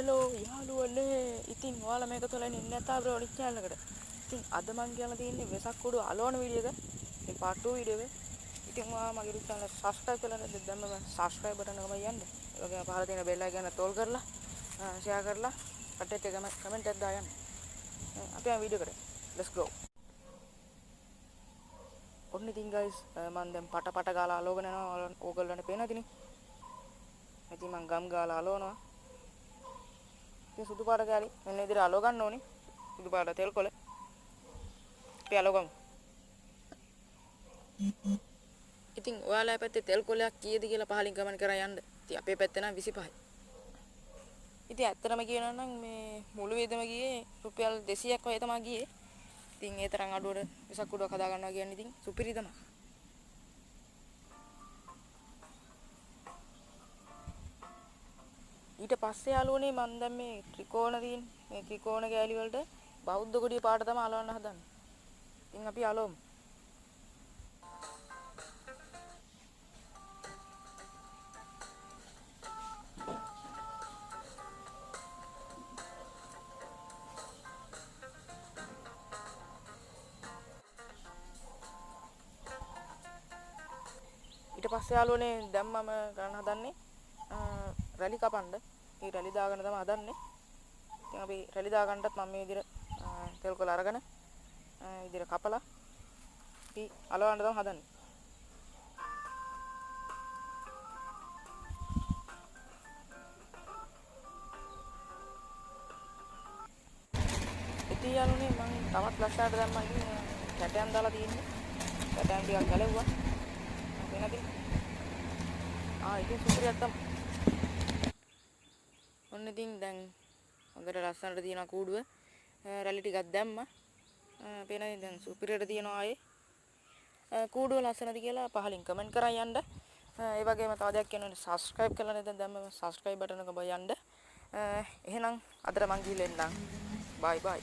Hello යාළුවනේ, ඉතින් ඔයාලා මේක තුළ ඉන්නේ නැතා බ්‍රෝ ලික් චැනල් එකට. ඉතින් අද මං කියන්න තියෙන්නේ වෙසක් කුඩු අලවන වීඩියෝ එක. ඉතින් පාර්ට් 2 වීඩියෝ එක. ඉතින් ඔයා මගේ ලික් චැනල් එක සබ්ස්ක්‍රයිබ් කරලා නැත්නම් දැන්ම සබ්ස්ක්‍රයිබ් බටන් එකම යන්න. ඒ වගේම පහළ තියෙන බෙල් අයිකන් එක තෝල් කරලා ෂෙයා කරලා කට්ටියත් එක්ක කමෙන්ට් එකක් දාන්න. අපි යමු වීඩියෝ එකට. Let's go. ඔන්න ඉතින් ගයිස් මං දැන් පට පට ගාලා අලවගෙන යනවා. ඕගොල්ලන්ට පේනවද ඉතින්? ඉතින් මං ගම් ගාලා අලවනවා. ඉතින් සුදු පාට කෑලි මෙන්න විදිහට අලව ගන්න ඕනේ. සුදු පාට තෙල් කොළ. අපි අලව ගමු. ඉතින් ඔයාලා පැත්තේ තෙල් කොළයක් කීයද කියලා පහලින් කමෙන්ට් කරා යන්න. ඉතින් අපේ පැත්තේ නම් 25යි. ඉතින් ඇත්තටම කියනවා නම් මේ මුළු වේදම ගියේ රුපියල් 200ක් වගේ තමයි ගියේ. ඉතින් ඒ තරම් අඩුවට වෙසක් කුඩුවක් හදා ගන්නවා කියන්නේ ඉතින් සුපිරි තමයි. ඊට පස්සේ යාළුවනේ මං දැන් මේ ත්‍රිකෝණ තියෙන මේ ත්‍රිකෝණ කෑලි වලට බෞද්ධ කොඩිය පාට තමයි අලවන්න හදන්නේ. ඉතින් අපි අලවමු. ඊට පස්සේ යාළුවනේ දැන් මම කරන්න හදන්නේ රැලි කපන්න. ඒ රැලි දාගන්න තමයි හදන්නේ. ඉතින් අපි රැලි දාගන්නටත් මම මේ විදිහට තෙල් කොළ අරගෙන විදිහට කපලා අපි අලවන්න තමයි හදන්නේ. ඉතින් යාළුවනේ මම තවත් ලස්සනට දැම්මා. ඉතින් කැටයම් දාලා තියෙන්නේ. කැටයම් ටිකක් ගැලෙව්වා. වෙනදී ඉතින් සුපිරියක් තමයි. ඔන්න ඉතින් දැන් හොඳට ලස්සනට තියෙනවා කූඩුව. රැලි ටිකක් දැම්මා. පේනවද දැන් සුපිරියට තියෙනවා ආයේ. කූඩුව ලස්සනද කියලා පහලින් කමෙන්ට් කරන් යන්න. ඒ වගේම තව දෙයක් කියන්න ඕනේ, සබ්ස්ක්‍රයිබ් කරලා නැත්නම් දැම්මම සබ්ස්ක්‍රයිබ් බටන් එක ඔබ යන්න. එහෙනම් අදට මං ගිහිල්ලා එන්නම්. බයි බයි.